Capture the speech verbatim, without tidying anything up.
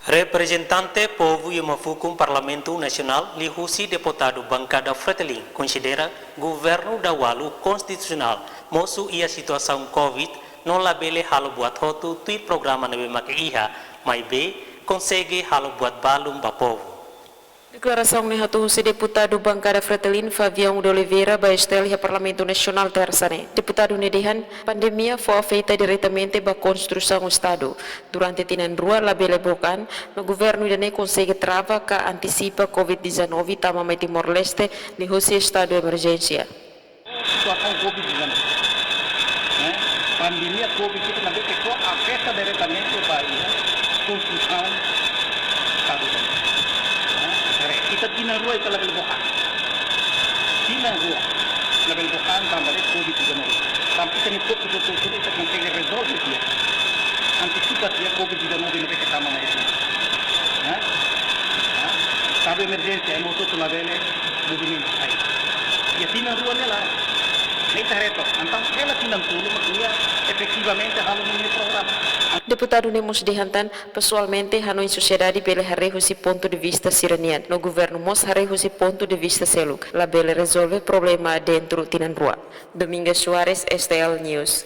Reprezentante povu iha uma fukun Parlamentu Nasionál liuhusi deputadu bankada Fretilin konsidera governu Daualu konstitusionál mosu iha situasaun covid no labele halo buat hotu tuir programa ne'ebé mak iha, maibé konsege halo buat balun ba povu. Deklarasaun ne'e hato'o husi deputadu bankada Fretilin Fabião de Oliveira ba STL iha Parlamentu Nasionál Tersa ne'e. Deputadu ne'e dehan, pandemia fó afeta diretamente ba konstrusaun Estadu. Durante tinan rua labele book an, no governu ida-ne'e konsege trava ka antisipa covid dezanove tama mai Timor-Leste liuhusi estadu emerjénsia. Situasaun covid dezanove, ne'e? Pandemia covid dezanove ne'ebé ke fó afeta diretamente ba iha konstrusaun Estadu ne'e. Ne'e? Ita tinan rua ita labele book an. Tinan rua labele book an tanba de'it covid dezanove. Tanba ita-nia korpu doutór sira ita konsege rezolve tiha, antisipa tiha covid dezanove ne'ebé ke tama mai iha. Ne'e? Ne'e? Estadu emerjénsia, ema hotu-hotu labele movimentu sai. Iha tinan rua ne'e lae. Ne'e ita haree took. Entaun, hela tinan tolu mak nia efetivamente halo ninia programa. Deputadu ne'e mós dehan tan, pesoalmente hanoin sosiedade bele haree husi pontu de vista sira-nian, no governu mós haree husi pontu de vista seluk, labele rezolve problema dentru tinan rua. Domingas Soares, STL News.